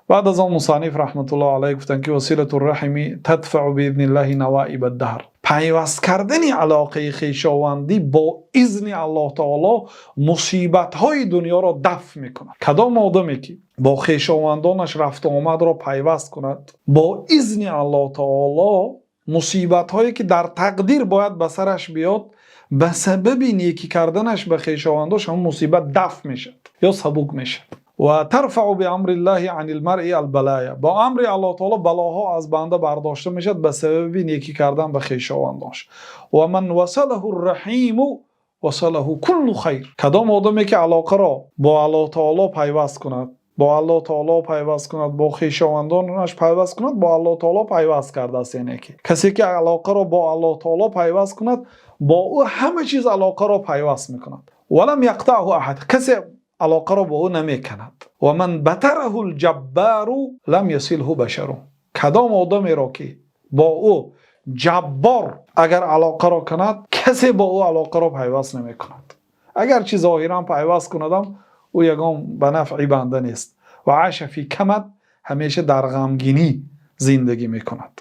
Баъд аз он мусанниф раҳматуллоҳи алайҳ гуфтанд, ки وصلة الرحم تدفع بإذن الله نوائب الدهر. Пайваст кардани алоқаи хешовандӣ бо изни Аллоҳи таоло мусибатҳои дунёро дафъ мекунад. Кадом одаме ки бо хешовандонаш рафту омадро пайваст кунад, бо изни Аллоҳи таоло мусибатҳое ки дар тақдир бояд ба сараш биёд, ба сабаби некӣ карданаш ба хешовандонаш ҳамон мусибат дафъ мешавад ё сабук мешавад. وترفع بأمر الله عن المرء البلايا. Бо амри Аллоҳи таоло балоҳо аз банда бардошта мешавад ба сабаби некӣ кардан ба хешовандонаш. ومن وصله الرحيم وصله كل خير. Кадом одаме ки алоқаро бо Аллоҳи таоло пайваст кунад, бо Аллоҳи таоло пайваст кунад, бо хешовандонаш пайваст кунад, бо Аллоҳи таоло пайваст кардааст. Яъне ки касе ки алоқаро бо Аллоҳи таоло пайваст кунад, бо ӯ ҳама чиз алоқаро пайваст мекунад. ولم يقطعه أحد. Касе алоқаро бо ӯ намекунад. ومن بتره الجبار لم يصله بشر. Кадом одамеро ки бо ӯ Ҷаббор агар алоқаро кунад, касе бо ӯ алоқаро пайваст намекунад. Агарчи зоҳиран пайваст кунадам, ӯ ягон ба нафъи банда нест. وعاش في كمد. Ҳамеша дар ғамгинӣ зиндагӣ мекунад.